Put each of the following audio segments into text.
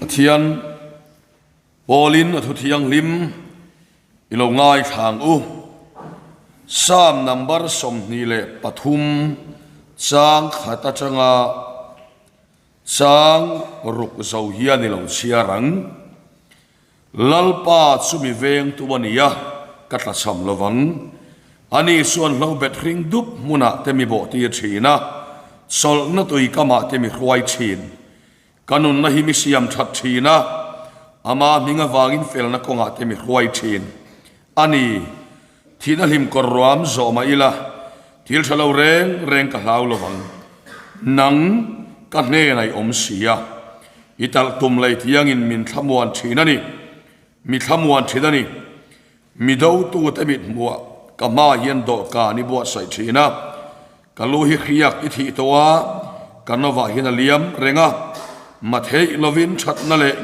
Pathian Paulin a thu thianghlim i lo ngaithla ang u. Psalm number 23 chang khat atanga chang ruk zo hian i lo chhiar ang. Lalpa chu mi vengtu a ni a, ka tlachham lo vang. Ani chuan hlo bet hring dup hmunah te mi bawhtir thin a, chawlhna tui kamah te mi hruai thin. Ka nunna hi mi siam that thin a, ama hming avangin felna kawngah te mi hruai thin a ni. Thihna hlim kawr ruam zawh mah ila, thil tha lo reng reng ka hlau lo vang. Nang ka hnenah i awm si a, i talh tum lei tiangin min thlamuan thin a ni. Mi thlamuan thin a ni. Mi dotute mithmuah ka hma hian dawhkan i buatsaih thin a, ka lu hi hriak i thih tawh a, ka novah hian a liam reng a, ma theih lovin thatna leh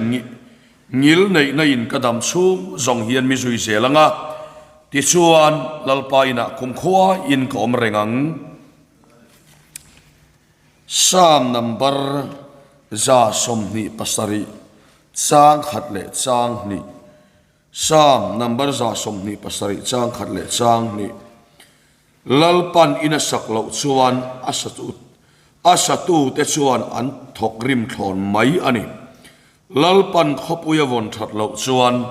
ngil neihna in ka dam chhung zawng hian mi zui zel ang a, tichuan Lalpa inah kumkhua in ka awm reng ang. Psalm number 127 chang khat leh chang hnih. Psalm number 127 chang khat leh chang hnih. Lalpan in a sak loh chuan a satu a satute chuan an thawk rim thlawn mai a ni. Lalpan khawpui a vawn that loh chuan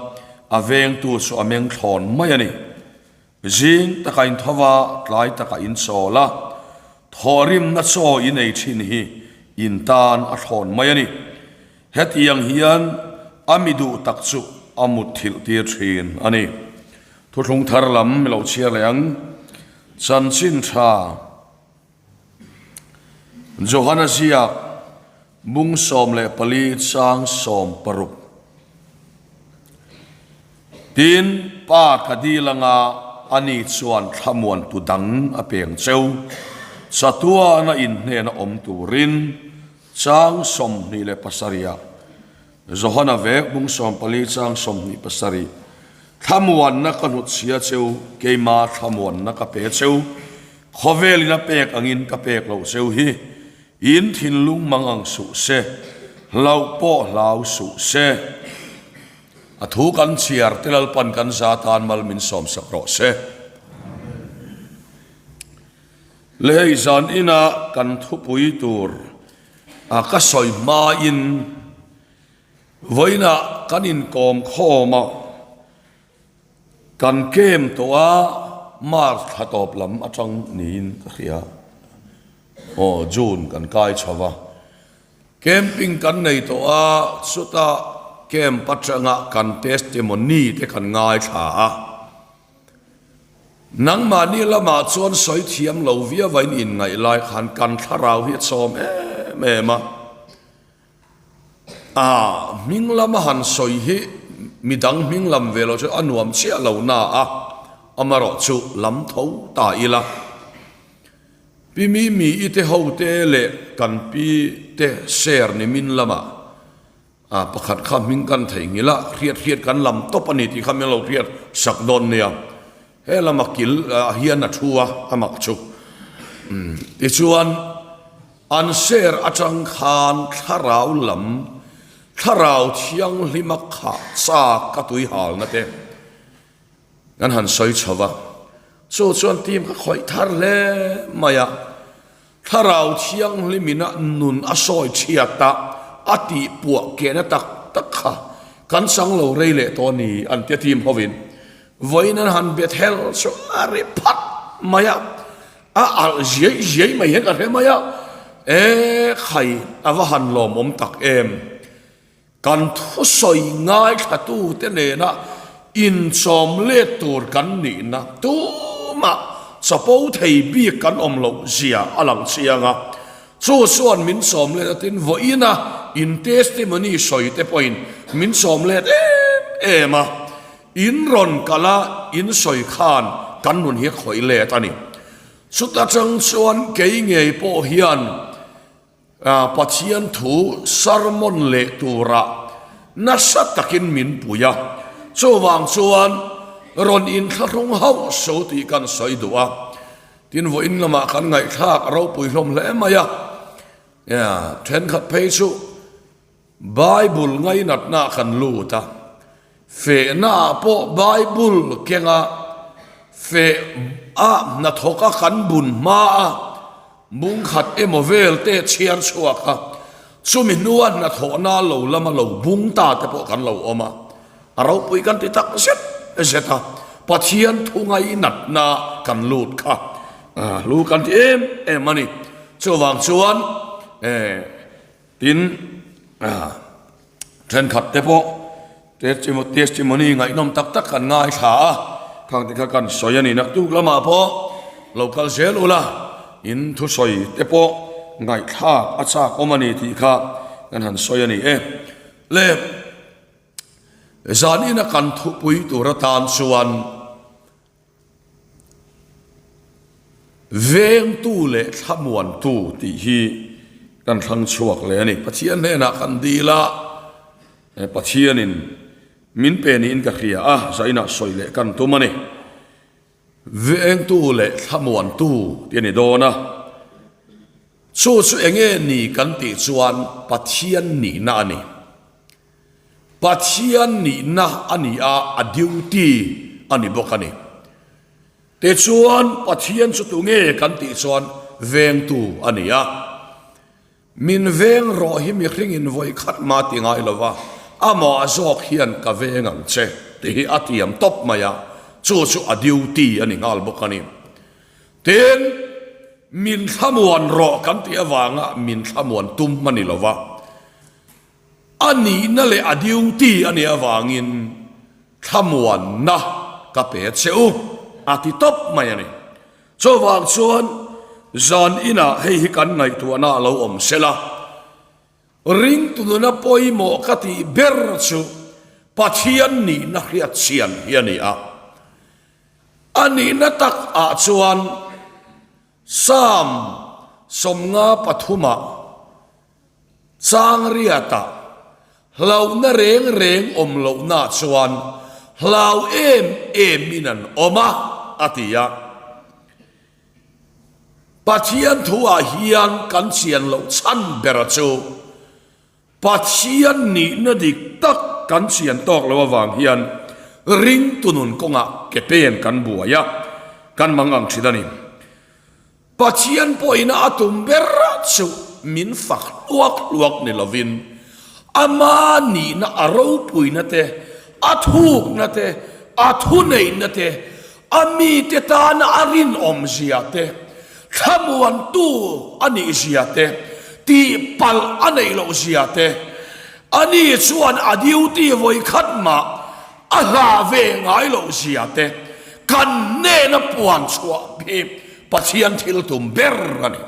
a vengtu chu a meng thlawn mai a ni. Zing taka in tho va, tlai taka in chawl a, thawhrimna chaw in ei thin hi in tan a thlawn mai a ni. Hetiang hian a mi duh tak chu a mutthilh tir thin a ni. Thuthlung thar lam mi lo chhiar leh ang. Chanchin tha Johana ziak bung 14 chang 16. Tin, Pa ka dil anga ani chuan thlamuantu dang a peng cheu. Chatuana inhnena awm turin Chang 27 ah Johana vek bung 14 chang 27 Thlamuanna ka hnutchhia cheu, keima thlamuanna ka pe cheu, khawvelin a pek angin ka pek loh cheu hi, in thinlung mang ang suh se, hlauh pawh hlau suh se. A thu kan chhiar te Lalpan kan za tan mal min sawmsak rawh se. Le hei zan ina kan thupui tur a ka sawi hmain vawiinah kan inkawm khawm a, kan kem tawh a, March thla tawp lam atang niin ka hria. Aw June kan kai chho va, camping kan nei tawh a, chutah camp atanga kan testimony te kan ngaithla a. Nangmahni lamah chuan sawi thiam lo viauva in inngaih lai khan kan thlarau hi a chawm em em a. A hming lama han sawi hi midang hming lam ve lo chu a nuam chiah lo na a, amarawh chu lam tho ta ila. Pi Mimi i te ho te leh kan pi te share ni min lamah A pakhat kha hming kan theihnghilh a, hriat hriat kan lam tawp a ni tih kha min lo hriat sak dawn nia. He lama kil ah hian a thu a, a mak chu. Tichuan, an share atang khan thlarau lam, thlarau thianghlima khah chak ka tui halna te kan han sawi chho va. Chu chuan team kha khawih thar hle mai a. Thlarau Thianghlimin a nun a sawi chhiat a, a tih puah kehna tak tak kha kan chang lo rei leh tawh a ni an tia team hovin vawiin an han bet hel chu a ri phat mai a, a alh ziai ziai mai hian ka hre mai a, e khai a va han lawmawm tak em. Kan thusawi ngaithlatute nena inchawm let tur kan nihna tumah chapo thei bik kan awm loh zia a lang chiang a. Chu chuan min chawm let a tin vawiina in testimony sawi te pawhin min chawm let em em a. In rawn kal a, in sawi khan kan nun hi a khawih let a ni. Chuta tang chuan kei ngei pawh hian Pathian thu sermon leh turah nasa takin min pui a, chuvang chuan rawn inthlahrung hauh so tih kan sawi duh a. Tin, vawiin lamah kan ngaihthlak ropui hlawm hle mai a, thenkhat phei chu. Bible ngainatna kan lut a, fehnaah pawh Bible kenga feh a hnathawka kan bun hma a bung khat emaw vel te chhiar chhuak a, chumi hnua hnathawhna lo lama lo bung ta te pawh kan lo awm a, a ropui kan ti tak zet zet a, Pathian thu ngainatna kan lut kha hlu kan ti em em a ni. Chuvang chuan eh. Tin, thenkhat te pawh testimony ngaihnawm tak tak kan ngaithla a, khang te kha kan sawi a ni. Naktuk lamah pawh lo kal zel ula, in thusawi te pawh ngaihthlak a chak awm a ni tih kha kan han sawi a ni e. Le, zanina kan thupui tur atan chuan, Vengtu leh thlamuantu tih hi kan thlang chhuak leh a ni. Pathian hnenah kan dil a, Pathianin min pe niin ka hria a, zainah sawi leh kan tum a ni. Vengtu leh thlamuantu tih a ni dawn a. Chu chu enge ni kan tih chuan Pathian nihna a ni. Pathian nihna a ni a, a duty a ni bawk a ni. Tichuan, Pathian chu tunge kan tih chuan vengtu a ni a. Min veng rawh hi mihringin vawi khat mah ti ngai lo va, amah zawk hian ka veng ang che tih hi a tiam tawp mai a, chu chu a duty a ni nghal bawk a ni. Tin, min thlamuan rawh kan tih avanga min thlamuan tum a ni lo va. A nihna leh a duty a nih avangin thlamuanna ka pe che u a ti tawp mai a ni. Chuvang chuan zan inah hei hi kan ngaihtuahna a lo awm sela, ringtu nuna pawimawh ka tih ber chu Pathian nihna hriatchhian hi a ni a. A nihna tak ah chuan Psalm 53 ah Changriata hlauhna reng reng awm lohna chuan hlau em emin an awm a, a ti a. Pathian thuah hian kan chian loh chhan bera chu Pathian nihna dik tak kan chian tawk loh avang hian ringtu nun kawngah ke pen kan buai a, kan mangang thin a ni. Pathian pawhin a tum ber chu min fak hluak hluak ni lovin, ama nihna a ropuina te, a thukna te, a thuneihna te, a mite tana a rinawmzia te, thlamuantu a nihzia te, tihpalh a neih lohzia te, ani chuan a duty vawikhat mah A hla ve ngai loh zia te kan hnena puan chhuah hi Pathian thil tum ber a ni.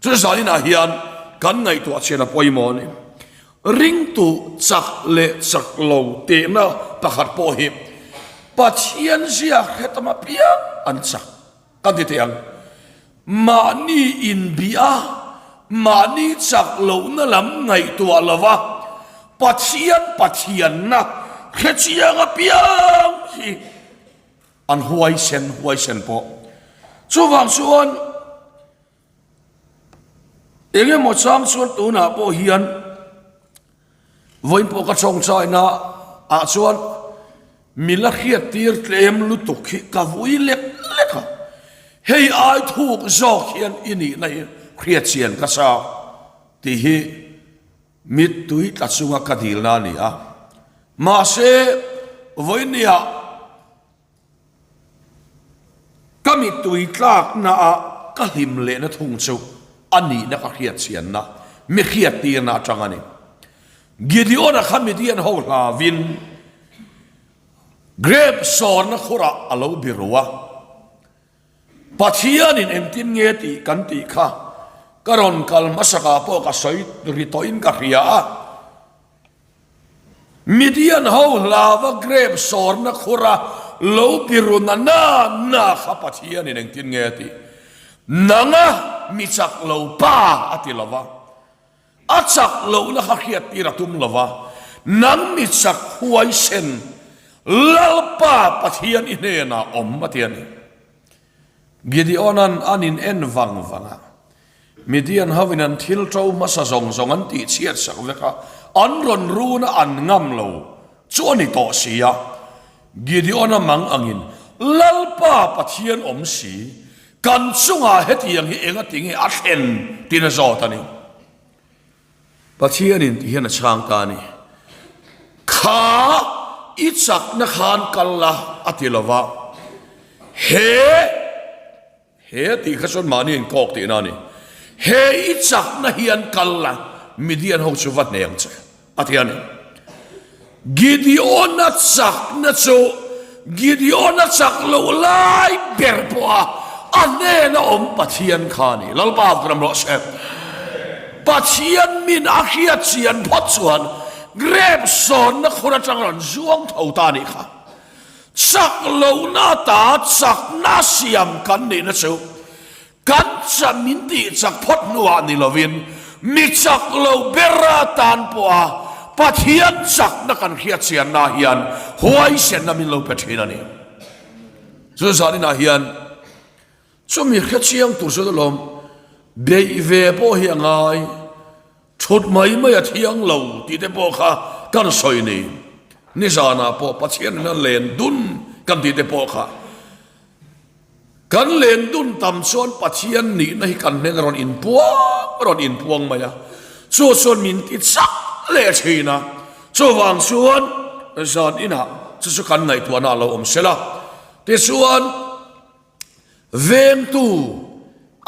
Chu zaninah hian kan ngaihtuah chian a pawimawh a ni. Ringtu chak leh chak lo tehna pakhat pawh hi Pathian zia hre tam apiang an chak. Kan ti thei ang. Mahni inbih a, mahni chak lohna lam ngaihtuah lova Pathian Pathianna hrechiang apiang hi an huaisen huaisen pawh. Chuvang chuan eng emaw chang chuan tunah pawh hian Vawiin pawh ka chawngchaina ah chuan mi la hriat tir tlem lutuk hi ka vui lek lek a, hei ai thuk zawk hian i nihna hi hriat chian ka chak tih hi mittui tla chunga ka dilna a ni a, mahse vawiin niah Ka mittui tlakna ah ka hlim lehna thung chu a nihna ka hriatchhianna, mi hriattirna atang a ni. Gideon-a kha Midian ho hlavin grep sawrna khurah a lo biru a. Pathianin engtin nge tih kan tih kha ka rawn kal hmasakah pawh ka sawi ri tawhin ka hria a. Midian ho hlava grep sawrna khura lo biru na na na kha Pathianin engtin nge a tih? Nanga mi chak lo pa a ti lo va, a chak lohna kha hriattir a tum lo va, nang mi chak huaisen Lalpa Pathian i hnenah awm a ti a ni. Gideona'n an in en vang vang a. Midian hoin an thil ṭo hmasa zawng zawng an tihchhiat sak vek a, an rawn run a an ngam lo chu a ni tawh si a. Gideon-a mang angin, Lalpa Pathian awm si, kan chungah hetiang hi engati nge a thlen? tiin a zawt a ni. Pathianin ti hian a chhang ta a ni. Kha i chakna khan kal la a ti lo va, he he tih kha chuan mahni inkawk tihna a ni. He i chakna hian kal la, Midian ho chu va hneng che. A ti a ni. Gideon-a chakna chu Gideon-a chak loh lai ber pawha a hnena awm Pathian kha a ni. Lalpa ka ram rawh se. Pathian min a hriat chian phawt chuan grep sawnna khur atang rawn zuang tho ta a nih kha. Chak lohna ata chakna siam kan nihna chu Kan chak min tih chak phawt hnuah ni lovin mi chak lo bera tan pawha Pathian chakna kan hriatchianna hian huaisenna min lo pe thin a ni. Chu zaninah hian chumi hrechiang tur chu alawm beih ve pawh hi a ngai, thut mai mai a thiang lo tih te pawh kha kan sawi ni. Nizanah pawh Pathian in a len dun kan tih te pawh kha. Kan len dun tam chuan Pathian nihna hi kan hnen a rawn inpuang a rawn inpuang mai a, chu chuan min ti chak leh thin a, chuvang chuan zan inah chu chu kan ngaihtuahna a lo awm sel a, tichuan vengtu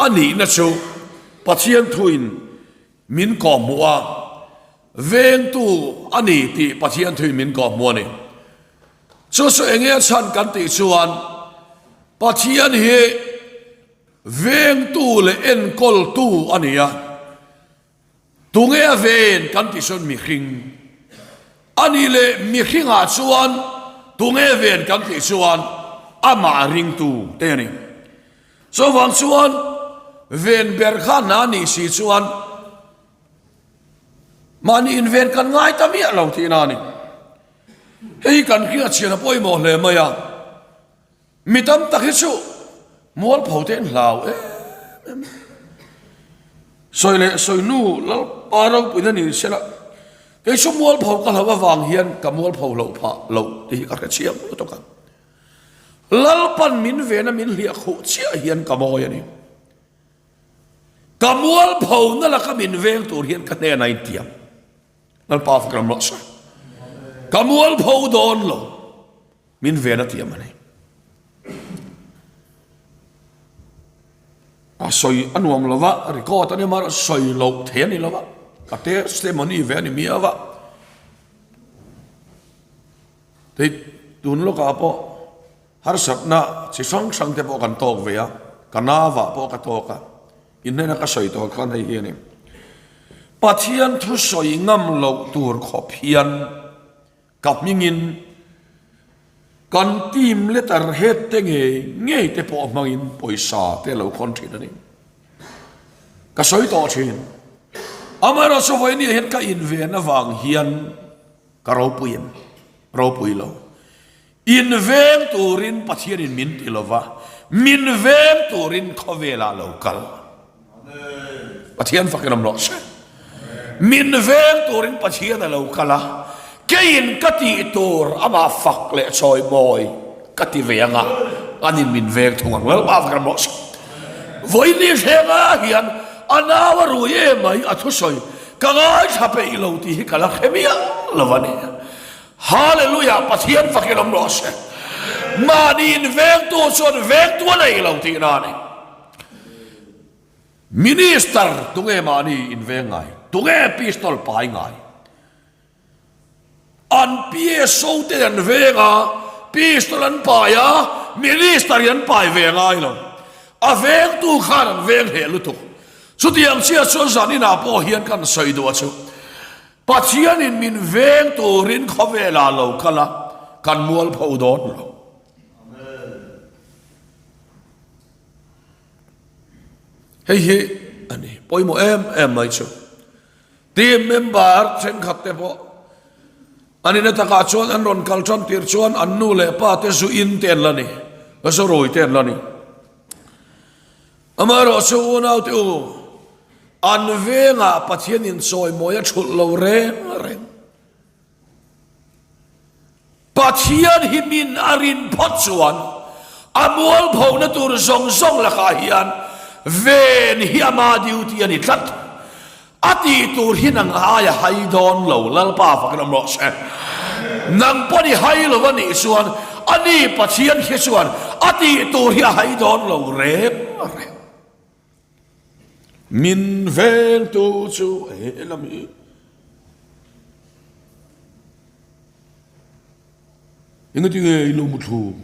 a nihna chu Pathian thuin min kawhhmuh a, vengtu a ni tih Pathian thuin min kawhhmuh a ni. Chu chu enge a chhan kan tih chuan Pathian hi vengtu leh enkawltu a ni a, tunge a ven kan tih chuan mihring a ni leh mihringah chuan tunge ven kan tih chuan amah ringtu te a ni. Chuvang chuan ven ber kha hna nih si chuan mahni inven kan ngai ta miah lo tihna a ni. Hei hi kan hriat chhian a pawimawh hle mai a, mi tam tak hi chu mualpho te an hlau em em. Sawi leh sawi nu Lalpa ropuina ni se la, kei chu mualpho ka hlau avang hian ka mualpho loh phah loh tih hi ka hre chiang lutuk a. Lalpan min vena min hliah khuh chiah hian ka mawi a ni. Ka mualpho na laka min veng tur hian ka hnenah intiam. Lalpa fak ram rawh se. Ka mualpho dawn lo. Min ven a tiam a ni. A sawi a nuam lova, record a ni mar sawi loh thei a ni lova. Ka testimony ve a ni miau a. Hei tun lawkah pawh harsatna chi hrang hrang te pawh kan tawk ve a, ka navah pawh ka tawk a. Inhnena ka sawi tawh khan hei hi a ni. Pathian thu sawi ngam loh tur khawp hian ka hmingin kan team letter head te ngei ngei te pawh hmangin pawisa te lo khawn thin a ni. Ka sawi tawh thin. Amaherawhchu vawinia hian ka inven avang hian ka ropui em? Ropui lo. Inveng turin Pathianin min ti lova, min veng turin khawvelah lo kal. Pathian fakin awm rawh se. Min veng turin Pathian a lo kal a, keiin ka tih tur amah fak leh chawimawi ka ti ve anga, anin min veng thung ang. Lalpa fakin awm rawh se. Vawiin thlenga hian a nau a rui em mai a thusawi ka ngaithla peih lo tih hi ka la hre miah lo a ni. Hallelujah Pathian fakin awm rawh se. Mahni in vengtu chuan vengtu a nei lo tihna a ni. Minister tunge mahni in veng ngai? Tunge pistol pai ngai? An PSO te an veng a, pistol an pai a, minister hi an pai ve ngai lo. A vengtu khan an veng hleh lutuk. Chutiang chiah chuan zaninah pawh hian kan sawi duh a chu. Pathianin min veng turin khawvelah lo kal a, kan mualpho dawn lo. Hei hi a ni pawimawh em em mai chu. Team member thenkhat te pawh an ina takah chuan an rawn kal tan tir chuan an nu leh pa te zu in te an la ni, zu rui te an la ni. Amaherawhchu unaute u. An vengah Pathianin chawimawi a thulh lo reng reng. Pathian hi min a rin phawt chuan a mualphona tur zawng zawng lakah hian ven hi ama duty a ni tlat. A tih tur hi nang ai a hai dawn lo, Lalpa fakin awm rawh se. Nang pawh i hai lo a nih chuan ani Pathian hi chuan a tih tur hi a hai dawn lo reng reng. Min vengtu chu he lam hi engati nge i lo mu thlum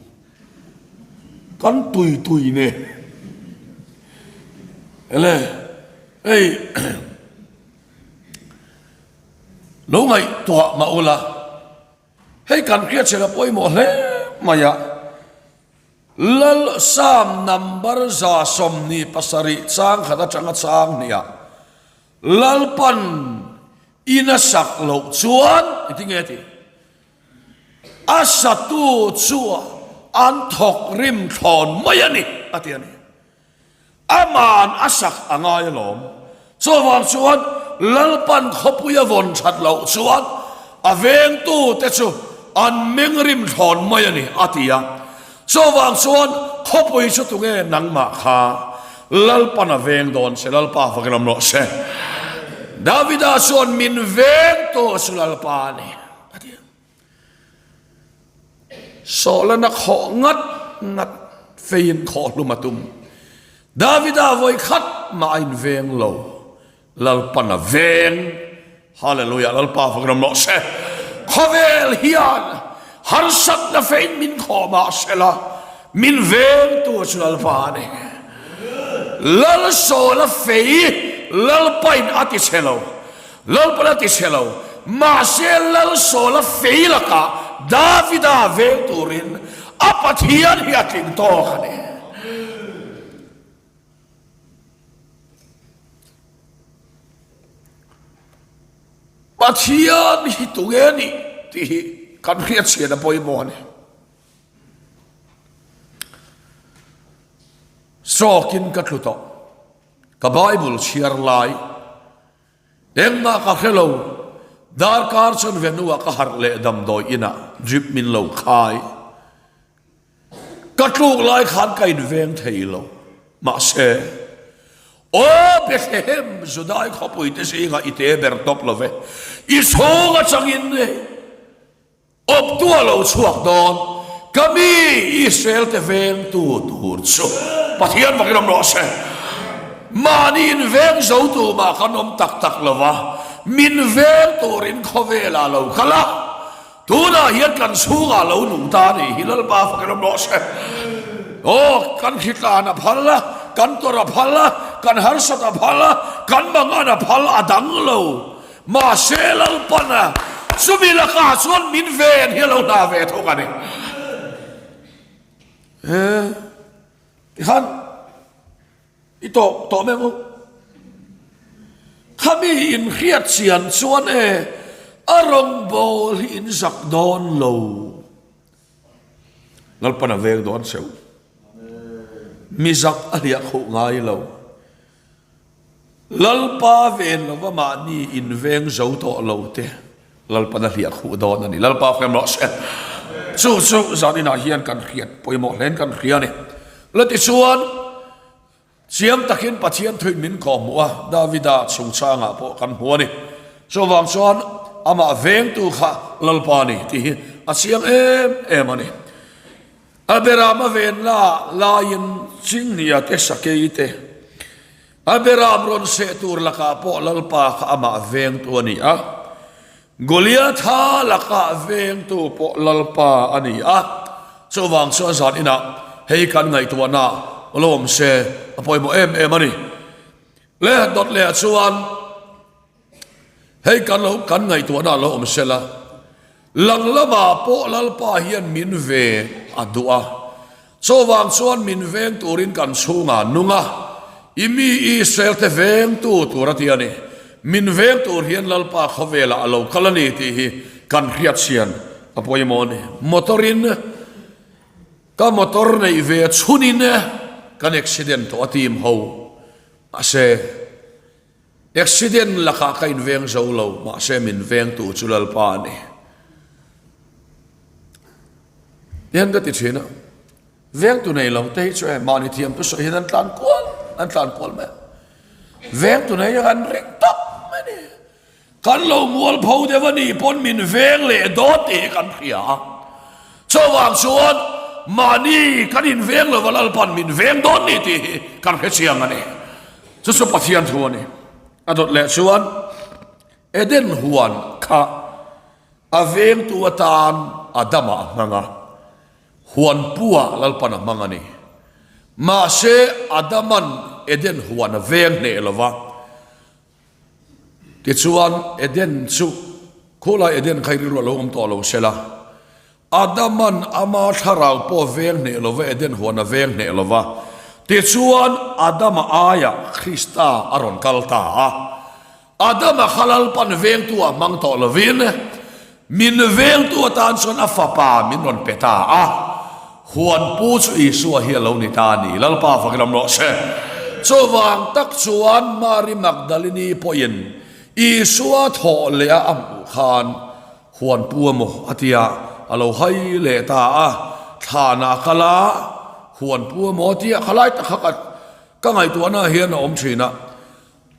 kan tui tui ne ele hei lo ngaihtuah mah ula hei kan hriatchhela pawimawh hle mai a. Lal Sam number 127 chang khat atanga chang hniah Lalpan in a sak loh chuan engtin nge a tih? A satu chu an thawk rim thlawn mai a ni a ti a ni. Aman a sak a ngai alawm. Chuvang chuan Lalpan khawpui a vawn that loh chuan a vengtute chu an meng rim thlawn mai a ni, a ti a. Chuvang chuan khawpui chu tunge nangmah kha Lalpan a veng dawn che, Lalpa fakin awm rawh se. Davida chuan min vengtu chu Lalpa a ni, a ti a. Sawhlana khawh ngat ngat feiin khawh hlum a tum. Davida vawi khat mah a inveng lo. Lalpan a veng. Hallelujah Lalpa fak ram rawh se. Khawvel hian harsatna feiin min khawh mah sela min vengtu chu Lalpa a ni. Lal Sawla fei Lalpain a ti chhe lo. Lalpan a ti chhe lo, mahse Lal Sawla fei lakah Davida veng turin a Pathian hi a tling tawk a ni. Pathian hi tunge nih tih hi kan hriatchhian a pawimawh a ni. Stroke-in ka tlu tawh. Ka Bible chhiar lai. Engmah ka hre lo, darkar chuan Venu-ah ka harh leh damdawi inah drip min lo khai. Ka tluk lai khan ka inveng thei lo. Mahse, Aw Bethlehem, Judai khawpuite zingah i te ber tawp lo ve, i chhung atangin Awptu a lo chhuak dawn, ka mi Israel-te vengtu tur chu Pathian vakin awm rawh se. Mahni inveng zo tumah kan awm tak tak lo va, min veng turin khawvelah lo kal a, tunah hian kan chhungah lo nung ta a nih hi Lalpa fakin awm rawh se. Aw, kan hritlan a phal a, kan tawrh a phal a, kan harsat a phal a, kan mangan a phal a dang lo. Mahse Lalpana chumi lakah chuan min ven hi a lo hna ve thawk a ni. He tikhan i tawh tawh mai ang u. Khami in hriat chian chuan e a rawngbawl hi in zak dawn lo. Lalpana veng dawn cheu. Mi zak a hliah khuh ngai lo. Lalpa ven lova mahni inveng zo tawh lo te Lalpan a hliah khuh dawn a ni. Lalpa hrem rawh se. Chu chu zan inah hian kan hriat pawimawh hlein kan hria a ni. La tichuan chiang takin Pathian thuin min kawhhmuh a, Davida chungchangah pawh kan hmu a ni. Chuvang chuan amah vengtu kha Lalpa a ni tih hi a chiang em em a ni. A beram a ven la laiin Chinghnia te Sakei te a beram rawn seh tur lakah pawh Lalpa kha amah vengtu a ni a, Goliatha lakah vengtu pawh Lalpa a ni a. Chuvang chuan zan inah hei kan ngaihtuahna lo awm se a pawimawh em em a ni. Le dawt lehah chuan. Hei kan lo kan ngaihtuahna a lo awm sel a, lang lamah pawh Lalpa hian min ve a duh a, chuvang chuan min veng turin kan chhungah nung a, i mi Israel te vengtu tur a ti a ni. Min veng tur hian Lalpa khawvelah a lo kal a ni tih hi kan hriatchhian a pawimawh a ni. Motor in ka motor neih ve chhunin kan accident tawh a team ho mahse. Accident lakah ka inveng zo lo, mahse min vengtu chu Lalpa a ni. Tihian ka ti thin a, vengtu nei lo te hi chu e mahni thiam tu sawi hian an tlan kual, an tlan kual mai a. Vengtu nei hian an ring tawp mai a ni. Kan lo mualpho deuh a nih pawn min veng leh dawn tih hi kan hria a. Chuvang chuan mahni kan inveng lova Lalpan min veng dawn ni tih hi kan hre chiang a ni. Chu chu Pathian thu a ni. A dawt leh chuan Eden huan kha a vengtu atan Adama a hmang a, huan puah Lalpan a hmang a ni. Mahse Adaman Eden huan a veng hneh lova, Tichuan, Eden chu khawlai Eden kha i rilru a lo awm tawh lo sela, Adaman ama thlarau pawh veng hneh lova Eden huan a veng hneh lova, tichuan Adama aiah Krista a rawn kal ta a. Adama kha Lalpan vengtu ah hmang tawh lovin, Min vengtu atan chuan a fapa min rawn pe ta a, huanpu chu Isua hi a lo ni ta a ni. Lalpa fakin awm rawh se. Chuvang tak chuan Mari Magdalini pawhin Isua thawh leh a a hmuh khan huanpu emaw a tia a lo hai leh ta a, thlanah a kal a, huanpu emaw a tia khalai tak kha ka ngaihtuahna hian a awm thin a.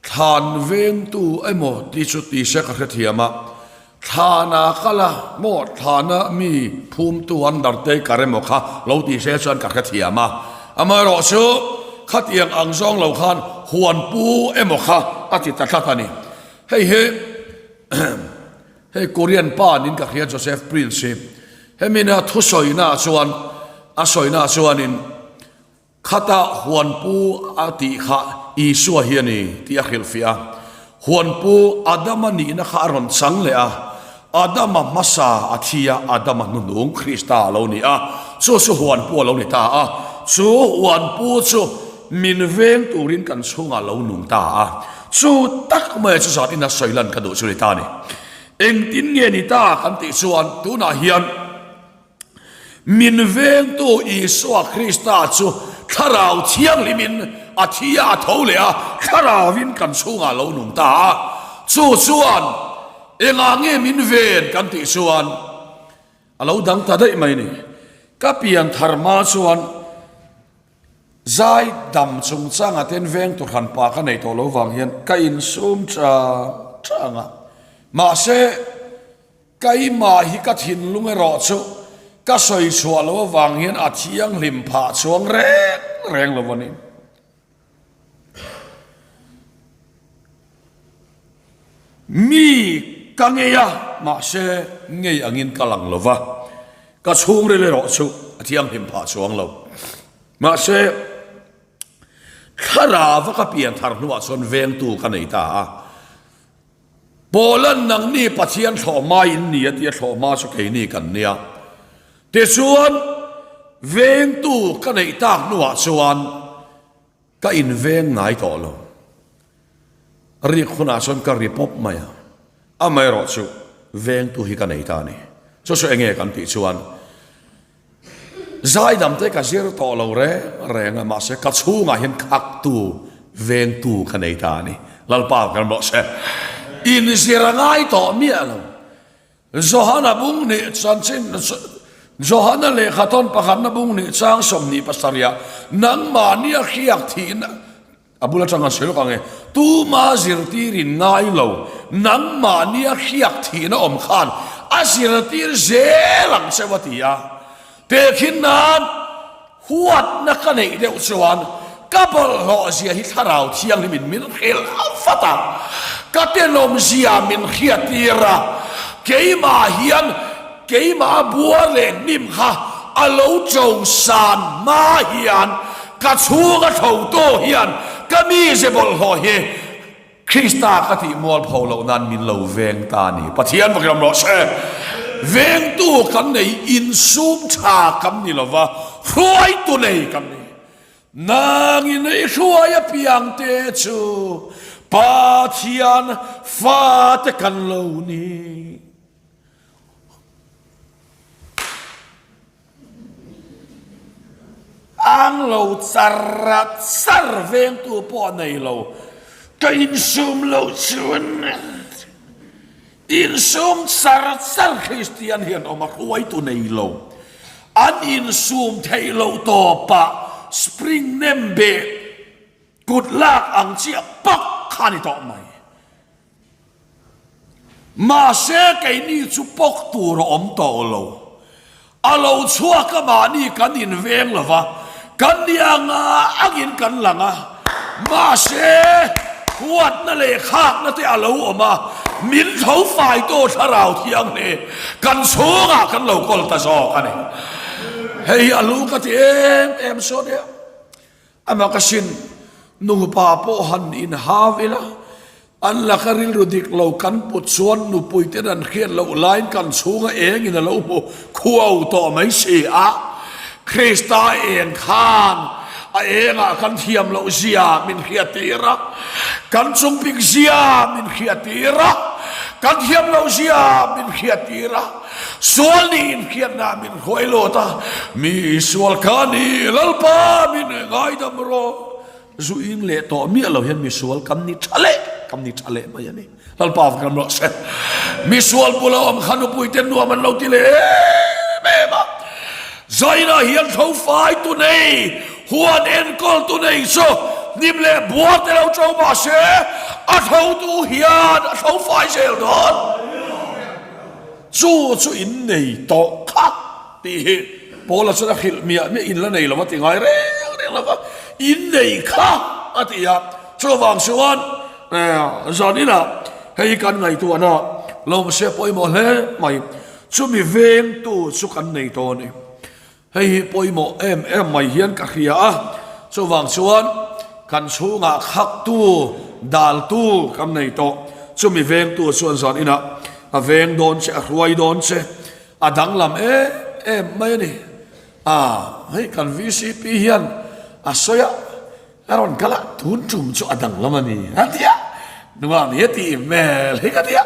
Thlan vengtu emaw tih chu ti se ka hrethiam a, thlana kal a maw thlana mi phumtu undertaker emaw kha lo ti se chuan ka hrethiam a, amaherawhchu khatiang ang zawng lo khan huanpu emaw kha a ti ta tlat a ni. Hei hi hei Korean pa niin ka hria Joseph Prince hi hemi nia thusawina ah chuan a sawina ah chuanin Khata huanpu a tih kha Isua hi a ni tih a hrilhfiah a. Huanpu Adama nihna kha a rawn chang leh a, Adama hmasa a thi a, Adama hnuhnung Krista a lo ni a, chu chu huanpu a lo ni ta a. Chu huanpu chu min veng turin kan chhungah a lo nung ta a. Chu tak mai chu zat ina sawi lan ka duh chu ni ta a ni. Engtin nge ni ta kan tih chuan tunah hian, Min vengtu Isua Krista chu Thlarau Thianghlimin a thi a, a tho leh a, Thlarauvin kan chhungah a lo nung ta a. Chu chuan engah nge min ven kan tih chuan a lo dang ta daih mai ni. Ka pian thar hma chuan zai dam chungchangah ten vengtu hranpa ka nei tawh lo vang hian ka insum chang chang a. Mahse. Keimah hi ka thinlung erawh chu ka sawi chhuah loh avang hian a thianghlim phah chuang reng reng lo a ni. Mi ka ngei a, mahse ngei angin ka lang lo va, ka chhungril erawh chu a thianghlim phah chuang lo. Mahse, thlarava ka pian thar hnuah chuan vengtu ka nei ta a. Paula'n nangni Pathian thlawhhma in ni a tia thlawhhma chu keini kan nia. Tichuan, vengtu ka neih tak hnuah chuan ka inveng ngai tawh lo. Rik hunah chuan ka ri pawp mai a, amaherawh chu vengtu hi ka nei ta a ni. Chu chu enge kan tih chuan Zaidam te ka zir tawh lo reng reng a, mahse ka chhungah hian khaktu, vengtu ka nei ta a ni. Lalpa kan rawh se. Inzir a ngai tawh miah lo. Johana bung nih chanchin Johana lehkha tawn pakhatna bung nih chang 27 ah nangmahni a hriak thihna A bul atang an sawi lawk ang e, Tuma zirtirin ngai lo, nangmahnia hriak thihna awm khan a zirtir zel ang cheu a ti a. Tehkhin nan huatna ka neih deuh chuan ka bawlhhlawh zia hi Thlarau Thianghlimin min hrilh vat a, ka tenawm zia min hriattir a, keimah hian keimah a buar leh hnim kha a lo cho san hma hian Ka chhung a tho tu hian ka mize bawlhhlawh hi Krista ka tih mualpho loh nan min lo veng ta a ni. Pathian va kiram rawh se. Vengtu kan nei insum tha kan ni lova, hruaitu nei kan ni. Nangin i hruai apiang te chu Pathian fate kan lo ni. Ang lo char char vengtu pawh nei lo. Ka insum loh chuan insum char char Kristian hian awm a hruaitu nei lo. An insum theih loh tawpah spring nem beh kut lak ang chiah pak kha a ni tawh mai. Mahse keini chu pawk tur a awm tawh lo. A lo chhuak a mahni kan inveng lo va, kan ni anga angin kan lang a. Mahse huatna leh khakna te a lo awm a, min tho faitu Thlarau Thianghlim kan chhungah kan lo kawl ta zawk a ni. Hei hi a lu ka ti em em saw nia. Amah ka sin, nupa pawh han inhau ila, an laka rilru dik lo kan put chuan nupui ten an hriat loh laiin kan chhunga engin a lo hmu khuau tawh mai si a. Krista eng khan a engah kan thiam loh zia min hriat tir a, kan chungpik zia min hriat tir a, kan thiam loh zia min hriat tir a. Sual nih inhriatna min hruai lut a, mi sual kha ni Lalpa min ngaidam rawh. Zu ing leh tawh miah lo hian misual kan ni tha leh, kan ni tha leh mai a ni. Lalpa va kan rawh se. Misual bula awm kha nupui te nuam an lo ti leh em em a. Zaina hian tho fai tu nei, huan enkawl tu nei chu hnim leh buar te lo to mahse a tho tu hian a tho fai zel dawn. Chu chu in nei tawh kha tih hi Paula chuan a hrilh miah miah in la nei lo a ti ngai reng reng lo va, in nei kha a ti a. Chuvang chuan zan inah hei kan ngaihtuahna lawmse pawimawh hle mai, chumi vengtu chu kan nei tawh a ni. Hei hi pawimawh em em mai hian ka hria a, chuvang chuan kan chhungah khaktu, daltu kan nei tawh. Chumi vengtu chuan zan inah a veng dawn che, a hruai dawn che, a danglam em em mai a ni. Aa, hei kan vcp hian a sawi a, a rawn kal a, tun tum chu a danglam a ni a ti a, nuam hi a tih hmel hi ka ti a.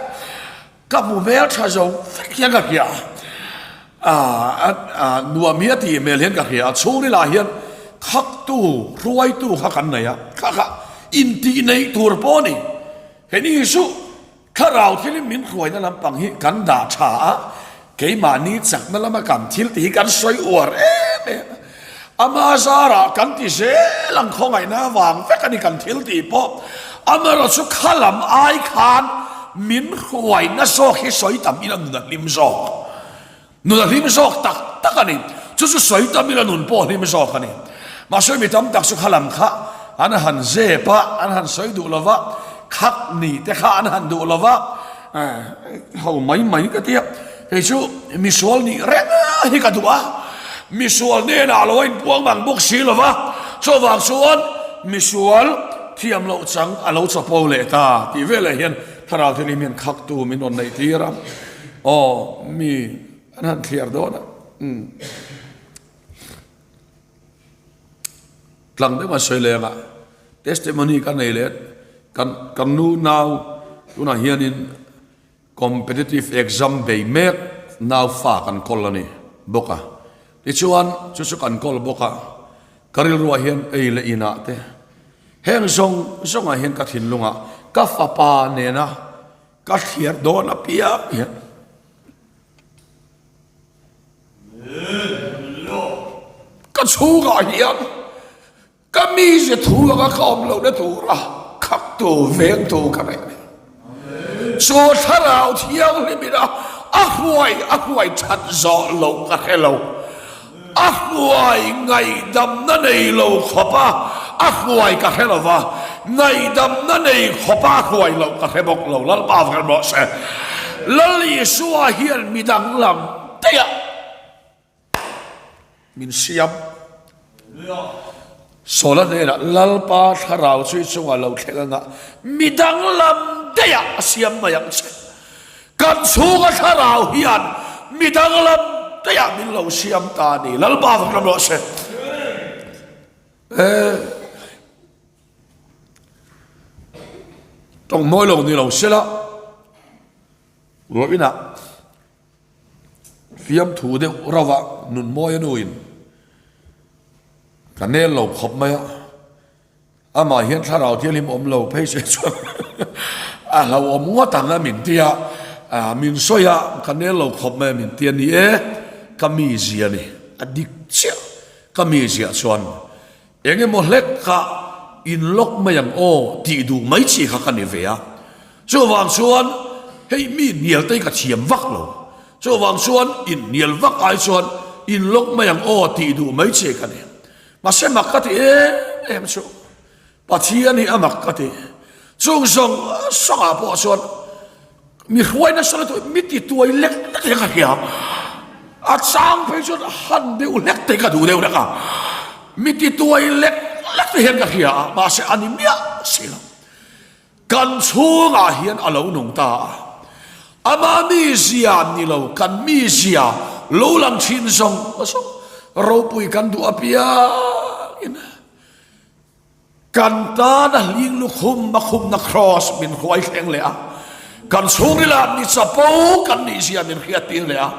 Ka hmu hmel tha zo vek hian ka hria a, a nuam hi a tih hmel hian ka hria a, chhungril ah hian khaktu, hruaitu kha kan nei a, kha kha intih neih tur pawh a ni. Hei ni chu thlarau thilin min hruaina lampang hi kan dah tha a, keimahni chakna lama kan thil tih hi kan sawi uar em em a. Ama zarah kan ti zel ang khawngaihna avang vek a ni kan thil tih pawh. Amaherawh chu kha lam ai khan min hruaina zawk hi sawi tam ila nun a hlim zawk. Nun a hlim zawk tak tak a ni. Chu chu sawi tam ila nun pawh a hlim zawk a ni. Mahse mi tam tak chu kha lam kha an han zep a, an han sawi duh lo va, khak ni te kha an han duh lo va, Ho mai mai ka ti a, kei chu misual nih reng hi ka duh a, misual hnenah lo a inpuang mang bawk si lo va, chuvang chuan misual thiam loh chang a lo chapo leh ta tih veleh hian thlarau thianghlim hian khaktu min rawn neih tir a, aw mi an han thliar dawn a, umm. Tlang deuh a sawi leng a, testimony ka nei leh kan kan nu nau tunah hianin competitive exam bei mek nau fa kan kawl a ni bawk a, tichuan chu chu kan kawl bawk a, ka rilruah hian ei leh inah te heng zawng zawngah hian ka thinlungah ka fapa nena ka thliar dawn apiang hian. Ka chhungah hian ka mize thu anga ka awm lohna tura khaktu vengtu ka nei a ni. Chu thlarau thianghlimin a a hruai a hruai that zawh loh ka hre lo. A hruai ngaihdamna nei lo khawpa a hruai ka hre lo va, ngaihdamna nei khawpa a hruai loh ka hre bawk lo. Lalpa vek rawh se. Lal Isua hian mi danglam daih a min siam. Sawla hnenah Lalpa thlarau chu i chungah lo thleng anga mi danglam daih a a siam mai ang che. Kan chhunga thlarau hian mi danglam daih ah min lo siam ta a ni. Lalpa vak ram rawh se. Tawng mawi lo ni lo sela ruah inah Fiamthu deuh rauh a nun mawi a nuin ka nel lo khawp mai a. Amah hian thlarau thianghlim awm lo phei se chuan a hlauhawm ngawt ang a min ti a, min sawi a, ka nel lo khawp mai a min ti a ni e, ka mizia ni, a dik chiah ka mizia chuan eng emaw hlek kha in lawk mai ang aw tih duh mai chi kha ka ni ve a, chuvang chuan hei mi hnial te hi ka thiam vak lo, chuvang chuan in hnial vak ai chuan in lawk mai ang aw tih duh mai chi ka ni. Mahse mak ka ti em em chu Pathian hi a mak ka ti. Chung zawng zawngah pawh chuan mi hruai nasa lutuk mi ti tuai lek lek hi ka hria. A chang phei chuan han deuh hlek te hi ka duh deuh hlek a. Mi ti tuai lek lek te hian ka hria a, mahse a ni miah si lo. Kan chhungah hian a lo nung ta a, ama mizia ni lo kan mizia lo lang thin zawng zawng ropui kan duh apiangin kan tana hling lukhum a khumna kraws min hruai thleng leh a, kan chhungrila mi chapo kan nihzia min hriattir leh a.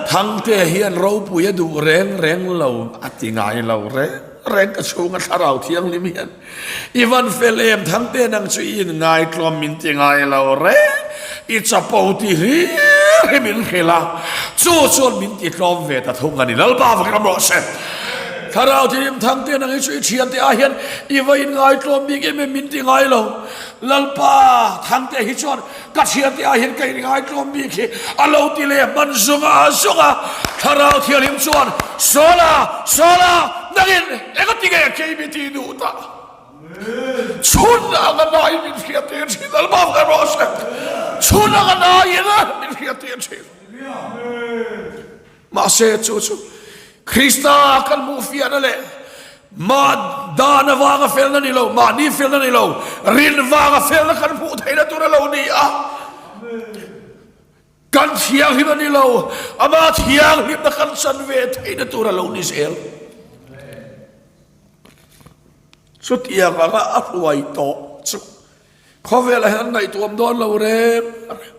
Thangte hian ropui a duh reng reng lo a ti ngai lo reng reng ka chhunga thlarau thianghlim hian. I van fel em Thangte nang chu i in ngaitlawm min ti ngai lo reng, i chapo ti hlir hi min hrilh a, chu chuan min ti tlawm ve ta thung a ni. Lalpa vakin awm rawh se. Thlarau Thianghlim Thangte nang hi chu i thiante ah hian i va in ngaitlawm bik em em min ti ngai lo. Lalpa Thangte hi chuan Ka thiante ah hian ka inngaihtlawm bik hi a lo ti leh hman zung a zung a, Thlarau Thianghlim chuan, Sawla, Sawla, nangin engati nge kei mi ti duh ta? Chhun anga naiin min hriat tir thin, Lalpa fai rawh se, chhun anga naiin min hriat tir thin. Mahse, chu chu Krista kan hmuh fiahna leh mah dan avanga felna ni lo, mahni felna ni lo, rin vanga felna kan hmuh theihna tur a lo ni a. Kan thianghlim a ni lo, ama thianghlimna kan chan ve theihna tur a lo ni zel. Chutiang anga a hruai tawh chu khawvelah hian an ngaihtuam dawn lo reng a reng.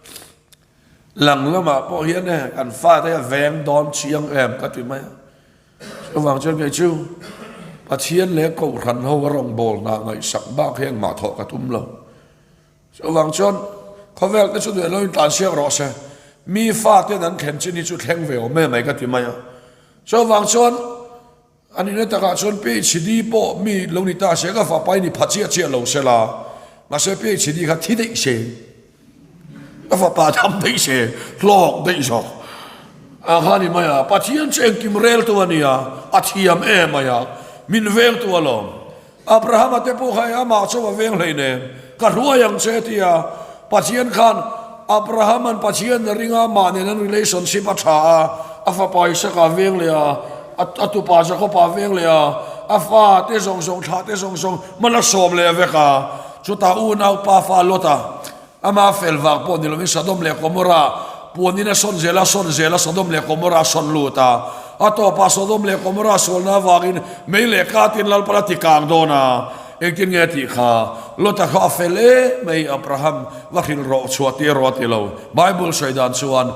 Lang lamah pawh hian e kan fate a veng dawn chiang em ka ti mai a. Chuvang chuan kei chu Pathian leh Kohhran ho a rawngbawlna ngaihsak bak hi engmah thawh ka tum lo. Chuvang chuan khawvel te chu duh lo in tlansiak rawh se, mi faten an thlen chin hi chu thleng ve awm em mai ka ti mai a. Chuvang chuan A nihna takah chuan PhD pawh mi lo ni ta se, ka fapa i ni pha chiah chiah lo se la, mahse PhD kha thi daih se, ka fapa tham daih se, hlawk daih zawk ang kha a ni mai a, Pathian chu engkim reltu a nia, a thiam em mai a, min vengtu alawm. Abrahama te pawh kha e amah chu a veng hleinem, ka hruai ang che tia Pathian khan Abrahama'n Pathian a ring a, amah nen an relationship a tha a, a fapa Isaka a veng leh a, a tupa Jakoba a veng leh a, a fa te zawng zawng thlah te zawng zawng hman a sawm leh vek a, chutah unaupa fa Lot-a Ama fel vang pawh ni lovin Sodom leh Gomorrah puanin a sawn zel a, sawn zel a, Sodom leh Gomorrah a sawn lut a. A tawpah Sodom leh Gomorrah sualna avangin mei leh katin Lalpan a ti kang dawn a. Engtin nge a tih kha? Lota kha a fel em mai, Abraham va hrilh rawh, chhuah tir rawh a ti lo. Bible sawi dan chuan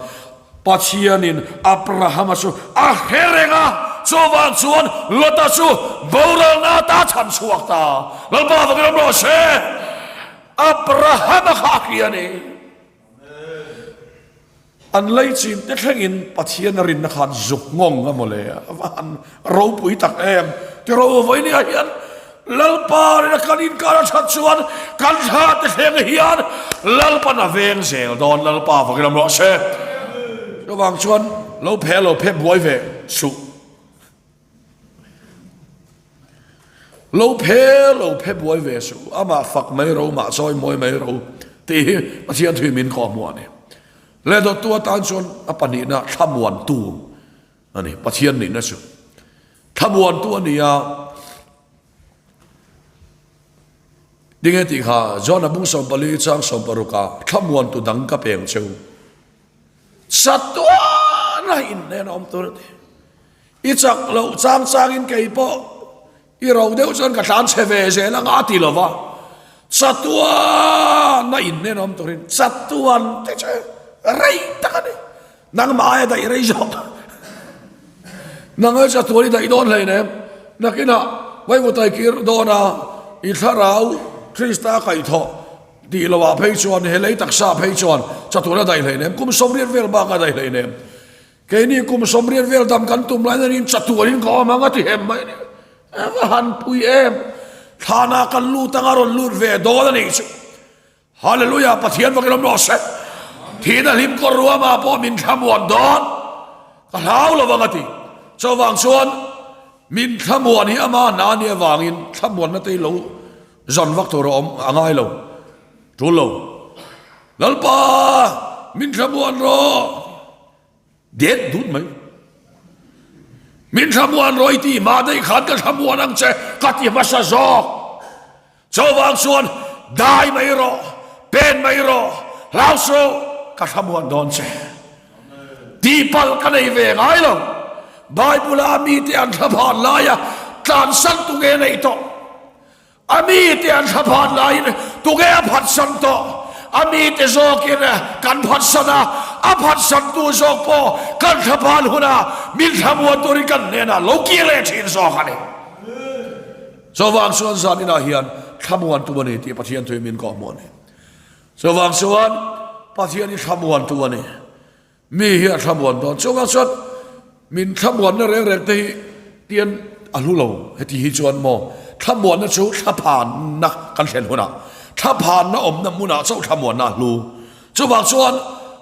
Pathianin Abrahama chu a hre reng a, chuvang chuan Lota chu boralna ata chhan chhuak ta. Lalpa vakin awm rawh se! Abrahama kha a hria a ni. An leichin te thlengin Pathian a rinna khan zuk nghawng a mawle. A va han ropui tak em. Tiraw vawinia hian Lalpa rina kan inkar a that chuan kan thla te thleng hian Lalpan a veng zel dawn. Lalpa vakin awm rawh se. Chuvang chuan lo phe lo phe buai ve suh. Lo phe lo phe buai ve suh, amah fak mai ro, mah chawi mawi mai ro tih hi Pathian thui min kawh hmuh a ni. Leh dawttu atan chuan a pahnihna thlamuantu a ni, Pathian nihna chu thlamuantu a ni a. Tinge tih kha John-a bung 14 chang 16 ah thlamuantu dang ka peng cheu. Chatuana inhnen a awm tur a ti. I chak loh chang changin kei pawh i ro deuh chuan ka tlan chhe ve zel anga a ti lo va, chatuana inhnen awm turin chatuan te chu rei tak a ni. Nangmah aia daih rei zawk. Nang aia chatuan i daih dawn hleinem. Nakinah Vaivawtai kir dawn a. I thlarau Krista kaihthawh tih loah phei chuan he lei taksa phei chuan chatuan a daih hleinem, kum 80 vel bak a daih hleinem. Keini kum 80 vel dam kan tum laiin anin chatuanin ka awm ang a ti hem mai a ni. A va han pui em! Thlanah kan lut anga rawn lut ve dawn a nih chu. Hallelujah Pathian vakin awm rawh se. Thihna hlim kawr ruamah pawh min thlamuan dawn. Ka hlau lo vang a ti. Chuvang chuan min thlamuan hi ama hna nia vangin thlamuanna te hi lo zan vak tur a awm a ngai lo. Tul lo. Lalpa min thlamuan rawh. Det dut mai. Min thlamuan rawh i tih hma daih khan ka thlamuan ang che ka ti hmasa zawk. Chuvang chuan dai mai rawh, pen mai rawh, hlau suh ka thlamuan dawn che. Tihpalh ka nei ve ngai lo. Bible a mite an thlaphan laia tlansan tu nge neih tawh? A mite an thlaphan laiin tunge a phatsan tawh? A mite zawkin kan phatsan a, a phatsantu zawk pawh kan thlaphan hunah min thlamuan turin kan hnenah lo kir leh thin zawk a ni. Chuvang chuan zan inah hian thlamuantu a ni tih Pathian thuin min kawhhmuh a ni. Chuvang chuan Pathian hi thlamuantu a ni. Mi hi a thlamuan dawn. Chuvang chuan min thlamuanna reng reng te hi tian a hlu lo. Heti hi chuan maw thlamuanna chu thlaphanna kan thlen hunah thlaphanna awmna hmunah chauh thlamuanna a hlu. Chuvang chuan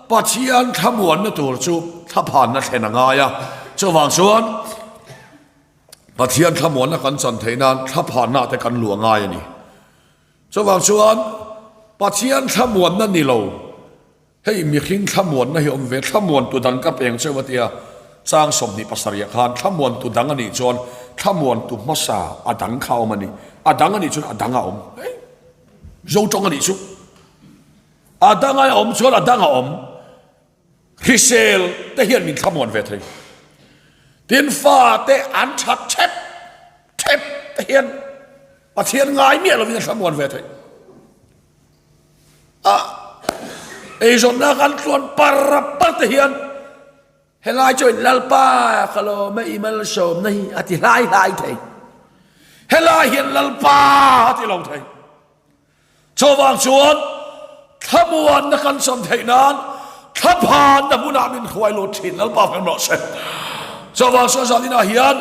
Pathian thlamuanna tur chu thlaphanna thlen a ngai a. Chuvang chuan Pathian thlamuanna kan chan theih nan thlaphanna te kan luah ngai a ni. Chuvang chuan Pathian thlamuanna ni lo. Hei mihring thlamuanna hi awm ve, thlamuantu dang ka peng cheu a tia, chang 27 ah khan thlamuantu dang a nih chuan thlamuantu hmasa a dang kha a awm a ni, a dang a nih chuan a dang a awm, hei Mizo tawng a nih chu, a dang a awm chuan a dang a awm, hrisel te hian min thlamuan ve thei, tin fa te an that thep thep te hian Pathian ngai miah lovin a thlamuan ve thei. A eizawnna kan tluan par par te hian helai chuan Lalpa ka lawm e i malsawmna hi a ti hlai hlai thei. Helai hian Lalpa a ti lo thei. Chuvang chuan thlamuanna kan cham theih nan thlaphanna hmunah min hruai lut thin Lalpa hmel rawh se. Chuvang chuan zaninah hian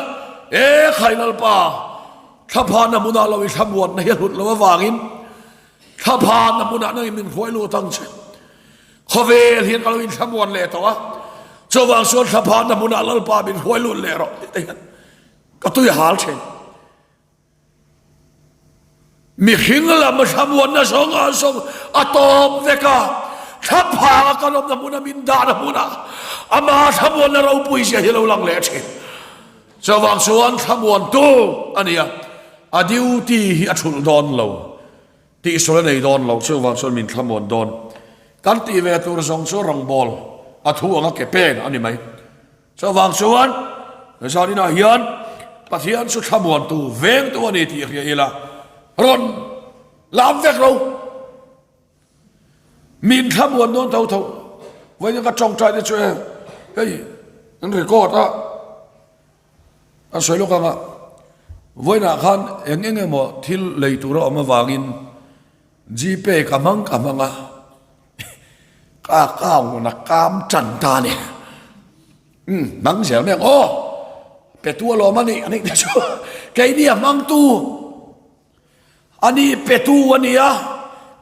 e khai Lalpa thlaphanna hmunah lo i thlamuanna hi a hlut lo avangin Thlaphanna hmunah nangin min hruai lut ang che. Khawvel hian ka lo inthlamuan leh tawh a, chuvang chuan thlaphanna hmunah Lalpa min hruai lut leh rawh tih te hian ka tui a hal thin. Mihring lam thlamuanna zawng ah zawng a tawp vek a, thlaphanga kan awmna hmuna min dahna hmunah ama thlamuanna ropui zia hi lo lang leh thin. Chuvang chuan thlamuantu a ni a, a duty hi a thulh dawn lo, tihsual a nei dawn lo, chuvang chuan min thlamuan dawn. Kan tih ve tur zawng chu rawngbawl a thu anga ke pen a ni mai. Chuvang chuan zaninah hian Pathian chu thlamuantu, vengtu a ni tih hria ila, rawn lam vek lo. Min thlamuan dawn tho tho. Vawiin ka tawngtai te chu e hei an record a an sawi lawk anga vawiinah khan eng eng emaw thil lei tur a awm avangin Gpay ka hmang ka hmang a ka account a kam tan ta a ni umm hmang zel mai ang aw pe tu alawm a nih a nih te chu keini a hmangtu. A ni petu a nia,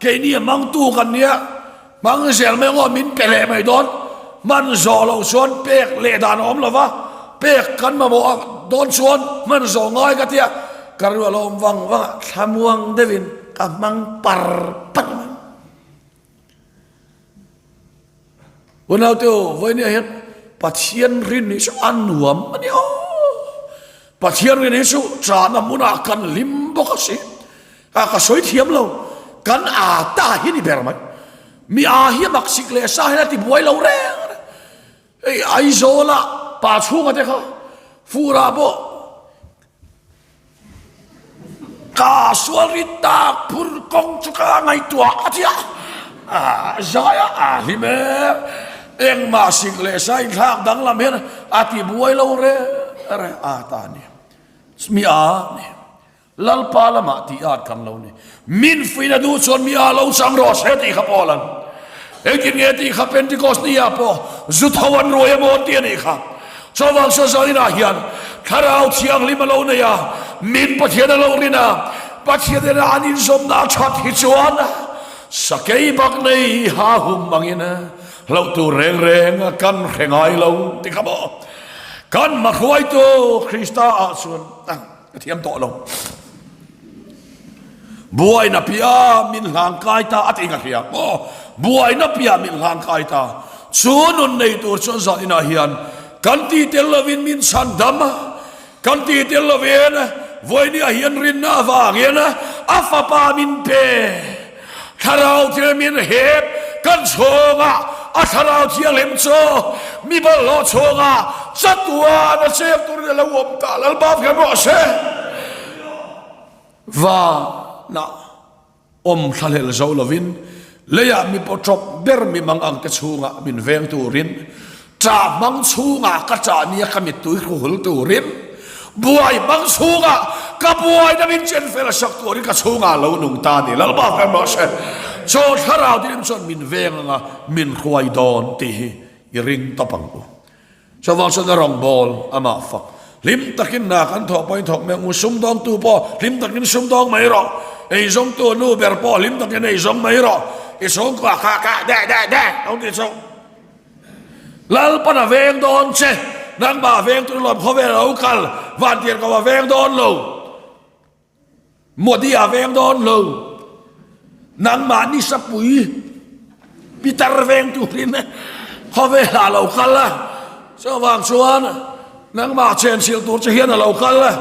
keini a hmangtu kan nia, hmang zel mai ngaw min pe leh mai dawn, hman zawh loh chuan pek leh dan a awm lo va, pek kan mamawh a dawn chuan hman zawh ngai ka tia, ka rilru a lo awm vang vang a, thlamuang deuhin ka hmang par par mai. Unaute aw, vawinia hian Pathian rin hi chu a nuam a ni aw. Pathian rin hi chu chahna hmunah kan hlim bawk a si. A ka sawi thiam lo, kan a ta hi ni ber mai. Mi a hi a mak sik leh sa hian a ti buai lo reng reng. Hei Aizawla pa chhunga te kha furah pawh Ka sual ri tak phur kawng chu ka ngaihtuah a tia a zai a a hlim e engmah sik leh sa inthlak danglam hian a ti buai lo reng reng a ta ni mi a ni. Lalpa lamah tih at kan lo ni. Min fuihna duh chuan mi a lo chang rawh se tih kha Paul an engtin nge tih kha Pentecost ni ah pawh zu tho an ruai emaw an ti a nih kha. Chuvang chuan zaninah hian Thlarau Thianghlim a lo nei a, min Pathian a lo rin a, Pathian nena an inzawmna a that hi chuan sakei bak nei ha hum angin hlauh tur reng reng kan hre ngai lo ti kha maw kan hmahruaitu Krista ah chuan Ka thiam tawh lo. Buaina piah min hlang kai ta a ti ka hria. Aw, buaina piah min hlang kai ta. Chu nun nei tur chuan zan inah hian kan ti tel lovin min chhan dam a, kan ti tel lovin vawinia hian rinna avangin a fapa min pe. Thlarau thil min hep kan chhungah a Thlarau Thianghlim chu mi bawlhhlawh chhungah chatuan a cheng turin a lo awm ta. Lalpa fiam rawh se. Vanah awm thlahlel zo lovin leiah mi pawtawp ber mi mang ang te chhungah min veng turin Ṭah hmang chhungah ka ṭah nia ka mittui hruhul turin, buai hmang chhungah ka buaina min chen fel sak turin ka chhungah lo nung ta ni. Lalpa hmel mah se, chaw thlarau dilim chuan min veng anga min hruai dawn tih hi i ring tawp ang u. Chuvang chuan a rawngbâwl amah fak hlim takin hna kan thawh pawhin thawk mai ang u, sumdawngtu pawh hlim takin sumdawng mai rawh, eizawngtu nu ber pawh hlim takin eizawng mai rawh, i chhungkua kha kah deh deh deh lo ti chu. Lalpan a veng dawn che, nangmah a veng tur lawm khawvel a lo kal, vantir ko a veng dawn lo, Modi a veng dawn lo, nangmah nisapui pitar veng turin khawvel ah a lo kal a, chuvang chuan nangmah chenchilh tur che hian a lo kal a,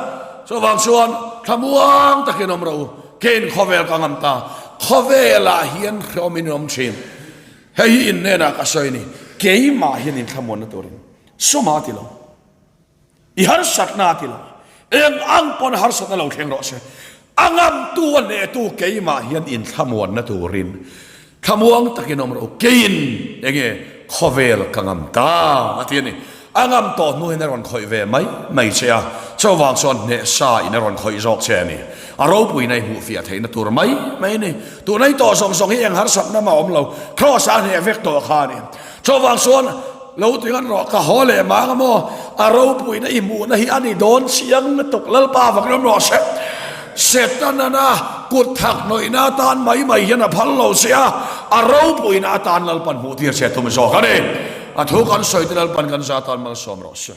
chuvang chuan thlamuang takin awm rawh u, keiin khawvel ka ngam ta, khawvelah hian hreawm in awm thin. Hei hi in hnenah ka sawi a ni, keimah hian in thlamuanna turin suma a ti lo, i harsatna a ti lo, eng ang pawn harsatna lo thleng rawh se, a ngamtu a hnehtu keimah hian in thlamuanna turin thlamuang takin awm rawh u, keiin enge khawvel ka ngam ta a ti a ni. A ngam tawh hnu hian a rawn khawih ve mai mai che a, chuvang chuan hneh sa in a rawn khawih zawk che a ni. A ropuina i hmuh fiah theihna tur mai mai a ni. Tuna i tawh zawng zawng hi eng harsatna mah a awm lo, Kraws a hneh vek tawh kha a ni. Chuvang chuan lo ti ngat rawh, ka haw leh mang a maw? A ropuina i hmuhna hi a ni dawn chiang lutuk, Lalpa vak ram rawh se. Setana'n kut thak hnawihna atan mai mai hian a phal lo che a, a ropuina atan Lalpan hmuh tir che tum zawk a ni. A thu kan sawi te Lalpan kan za tan malsawm rawh se.